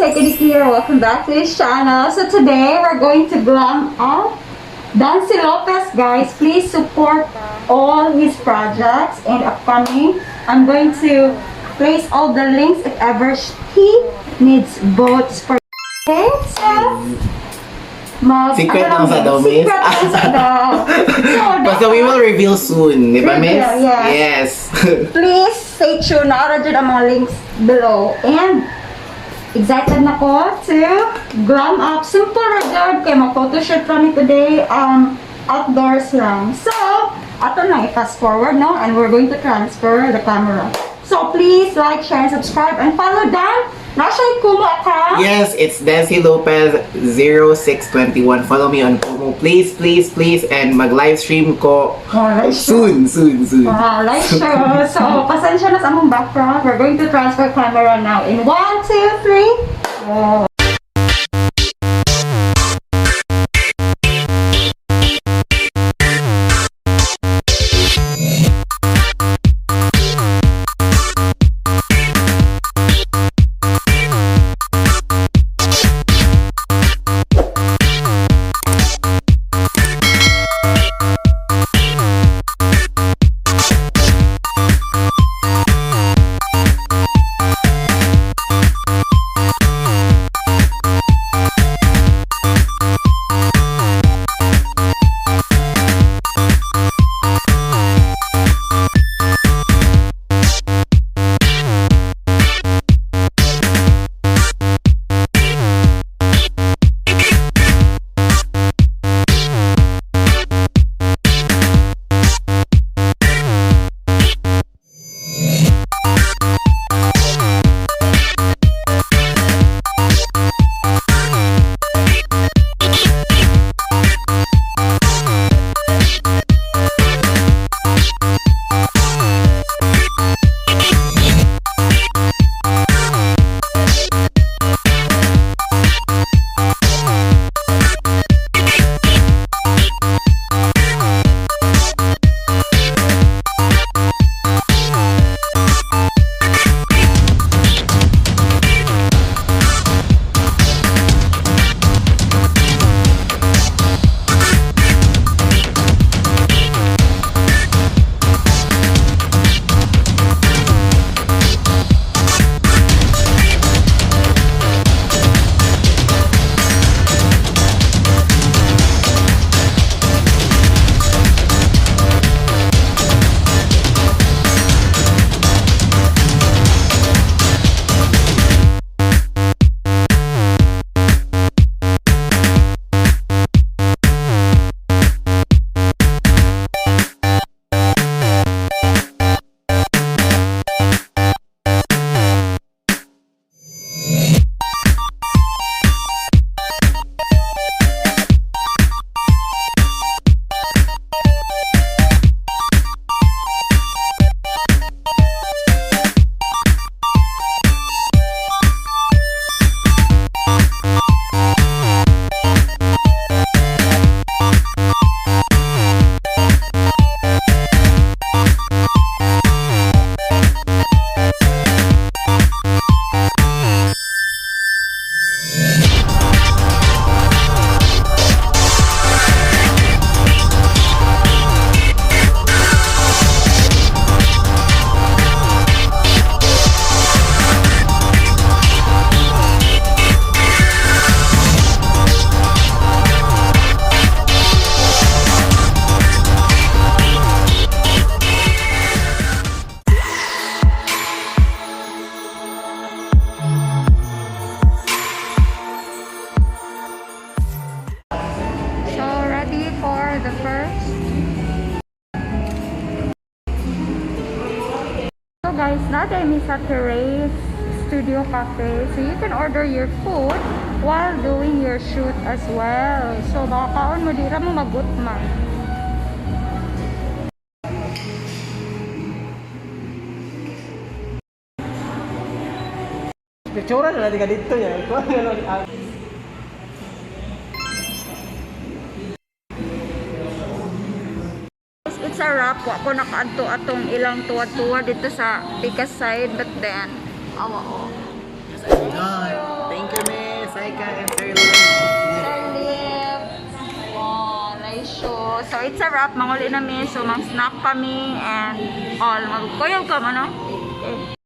Heike here. Welcome back to this channel. So today we're going to glam up Dancie Lopez, guys. Please support all his projects and upcoming. I'm going to place all the links if ever he needs votes for. Okay, so mag Secret ano lang sa yun? daw, miss. Secret lang sa daw. So, Basta we will reveal soon, di ba, miss? Reveal, yes. Yes. Please stay tuned. Naara dyan ang mga links below. And excited na ko to glam up. Simple ra gyud kay mag-photoshoot kami today. Outdoors lang. So, ato lang i-fast forward, no? And we're going to transfer the camera. So, please like, share, and subscribe. And follow Dan. Nasa Kumu account. Yes, it's Dancie Lopez 0621. Follow me on Kumu. Please, please, please. And mag-livestream ko Oh, live show. soon, soon, soon. Ah, live show. So, pasensya na sa among background. We're going to transfer camera now. In 1, 2, 3, go. So, ready for the first? So guys, naa mi sa Terrace Studio Cafe. So you can order your food while doing your shoot as well. So baka kaon mo, di ra mo magutma. Picture na lang ka dito ya. Ikaw ano ah. It's a wrap. Wa ko nakaadto atong ilang tuwa-tuwa dito sa Pikas side. But then, awa o. Yes, I'm done. Thank you. Laika and Sir Lip. Sir Lip. Oh, nice show. So, it's a wrap. Manguli na mi. So, mang-snack kami and all. Magkuyog ka man, no? Okay.